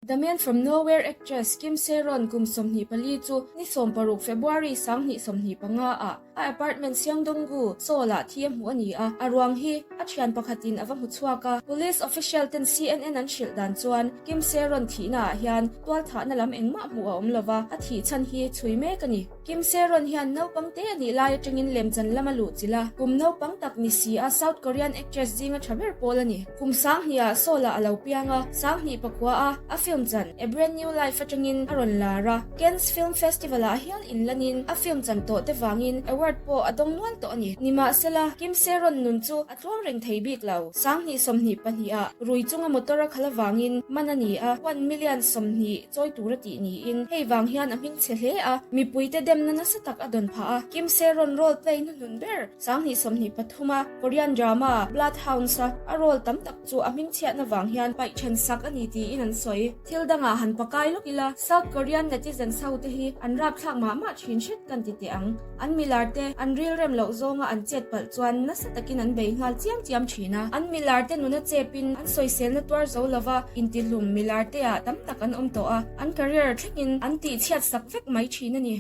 The Man From Nowhere actress Kim Sae-ron kum 24 chu ni 16 February 2025 ah a apartment Seongdong-gu, Seoul-ah thi a hmuh a ni a, a ruang hi a thian pakhatin a va hmu chhuak a. Police official ten CNN an hrilh dan chuan Kim Sae-ron thihna ah hian tualthahna lam engmah hmuh a awm lova, a thih chhan hi chhui mek a ni. Kim Sae-ron hian naupang te a nih lai atangin lemchan lam a luh chilh a, kum naupang tak ni si a South Korean actress zinga tha ber pawl a ni. Kum 2000 ah Seoul-ah a lo piang a, 2009 a a film chan A Brand New Life atangin a rawn lar a, Cannes Film Festival-ah hial inlanin a film chan tawh te vangin award pawh a dawng nual tawh a ni. Nimahsela, Kim Sae-ron nun chu a tluang reng thei bik lo. 2022 ah rui chunga motor a khalh avangin man a ni a, 1 million 20 chawi tur a tih niin hei vang hian a hming chhe hle a, mipuite demna nasa tak a dawn phah a. Kim Sae-ron role play hnuhnun ber 2023 a Korean drama Bloodhounds a a role tam tak chu a hmingchhiatna vang hian paih then sak a ni tiin an sawi. Thil dangah han pakai lawk ila, South Korean netizens ho te hi an rapthlak mah mah thin hret kan ti teh ang. An milar te an rilrem loh zawnga an chet palh chuan nasa takin an bei nghal chiam chiam thin a. An milar te nuna chepin an sawiselna tuar zo lova intihlum milar te ah tam tak an awm tawh a, an career thlengin an tihchhiat sak vek mai thin a ni.